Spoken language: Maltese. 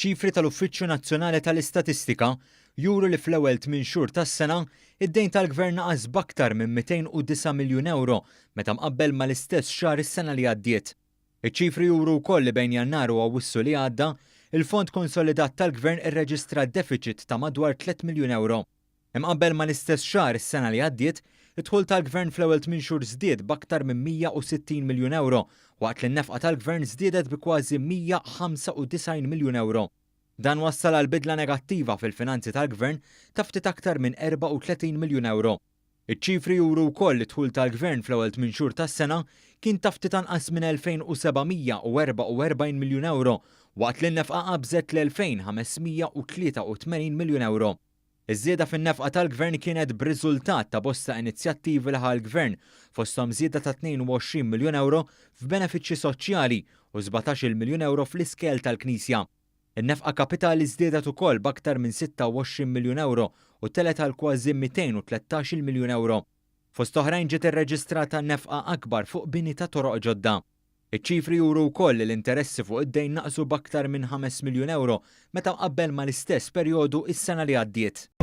Ċifri tal-Uffiċċju Nazzjonali tal-Istatistika juru li fl-ewwel tminn xhur tas-sena, id-dejn tal-Gvern naqas b'aktar minn 209 miljun ewro meta mqabbel mal-istess xahar is-sena li għaddiet. Iċ-ċifri juru wkoll li bejn Jannar u Awwissu li għadda, il-fond konsolidat tal-Gvern irreġistra defiċit ta' madwar 3 miljun ewro. Imqabbel mal-istess xahar is-sena li għaddiet, id-dħul tal-Gvern fl-ewwel tminn xhur żdied b'aktar minn 160 miljun ewro waqt li n-nefqa tal-Gvern żdiedet bi kważi 195 miljun ewro. Dan wassal għal bidla negattiva fil-finanzi tal-Gvern ta' ftit aktar minn 34 miljun ewro. Iċ-ċifri juru wkoll li d-dħul tal-Gvern fl-ewwel tminn xhur tas-sena kien ta' ftit anqas minn 2,744 miljun ewro waqt li n-nefqa qabżet l-2,583 miljun ewro. Iż-żieda fin-nefqa tal-Gvern kienet b'riżultat ta' bosta inizjattivi li ħa l-Gvern, fosthom żieda ta' 22 miljun ewro f'benefiċċji soċjali u 17-il miljun ewro fl-iskejjel tal-Knisja. In-nefqa kapitali żdiedet ukoll b'aktar minn 26 miljun ewro u telgħet għal kważi 213-il miljun ewro. Fost oħrajn ġiet irreġistrata nefqa akbar fuq bini ta' toroq ġodda. Iċ-ċifri juru wkoll li l-interessi fuq id-dejn naqsu b'aktar minn 5 miljun ewro meta mqabbel mal-istess perjodu s-sena li għaddiet.